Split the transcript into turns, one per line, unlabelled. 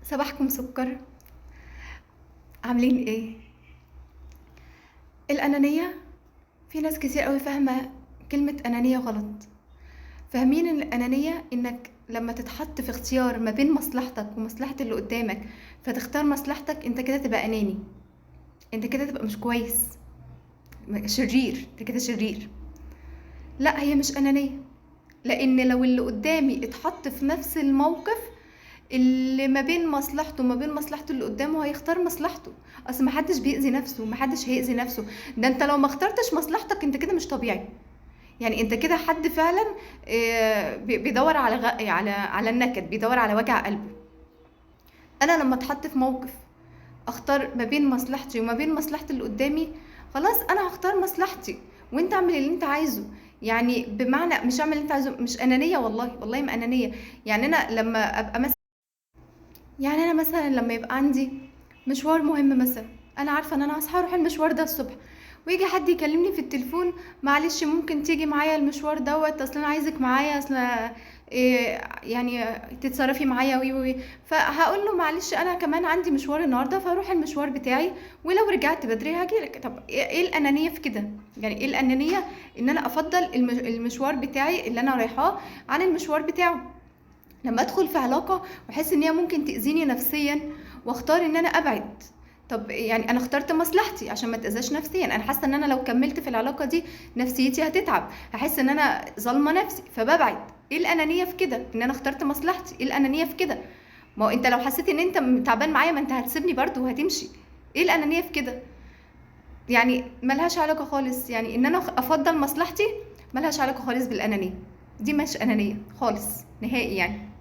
صباحكم سكر. عاملين ايه؟ الأنانية، في ناس كتير قوي فاهمة كلمة أنانية غلط. فاهمين ان الأنانية انك لما تتحط في اختيار ما بين مصلحتك ومصلحة اللي قدامك فتختار مصلحتك، انت كده تبقى أناني، انت كده تبقى مش كويس، شرير، انت كده شرير. لا، هي مش أنانية، لأن لو اللي قدامي اتحط في نفس الموقف اللي ما بين مصلحته وما بين مصلحته اللي قدامه هيختار مصلحته. اصل محدش بيأذي نفسه، محدش هيأذي نفسه. ده انت لو ما اخترتش مصلحتك انت كده مش طبيعي، يعني انت كده حد فعلا بيدور على على النكد، بيدور على وجع قلبه. انا لما اتحط في موقف اختار ما بين مصلحتي وما بين مصلحة اللي قدامي، خلاص انا هختار مصلحتي وانت اعمل اللي انت عايزه. يعني بمعنى مش اعمل اللي انت عايزه، مش انانية، والله والله ما انانية. يعني انا لما ابقى مثلا، يعني انا مثلا لما يبقى عندي مشوار مهم مثلا، انا عارفه ان انا هصحى اروح المشوار ده الصبح، ويجي حد يكلمني في التليفون، معلش ممكن تيجي معايا المشوار دوت، اصل انا عايزك معايا، اصل إيه يعني تتصرفي معايا وي وي، فهقول له معلش انا كمان عندي مشوار النهارده فهروح المشوار بتاعي، ولو رجعت بدري هاجيلك. طب ايه الانانية في كده؟ يعني ايه الانانية ان انا افضل المشوار بتاعي اللي انا رايحاه عن المشوار بتاعه؟ لما ادخل في علاقة واحس ان هي ممكن تاذيني نفسيا واختار ان انا ابعد، طب يعني انا اخترت مصلحتي عشان ما اتاذاش نفسيا. انا حاسه ان انا لو كملت في العلاقة دي نفسيتي هتتعب، هحس ان انا ظالمه نفسي فببعد. ايه الانانية في كده؟ ان انا اخترت مصلحتي. ايه الانانية في كده؟ ما هو انت لو حسيت ان انت تعبان معايا ما انت هتسيبني برضو وهتمشي. ايه الانانية في كده؟ يعني ملهاش علاقة خالص. يعني ان انا افضل مصلحتي ملهاش علاقة خالص بالانانية، دي مش انانية خالص نهائي يعني.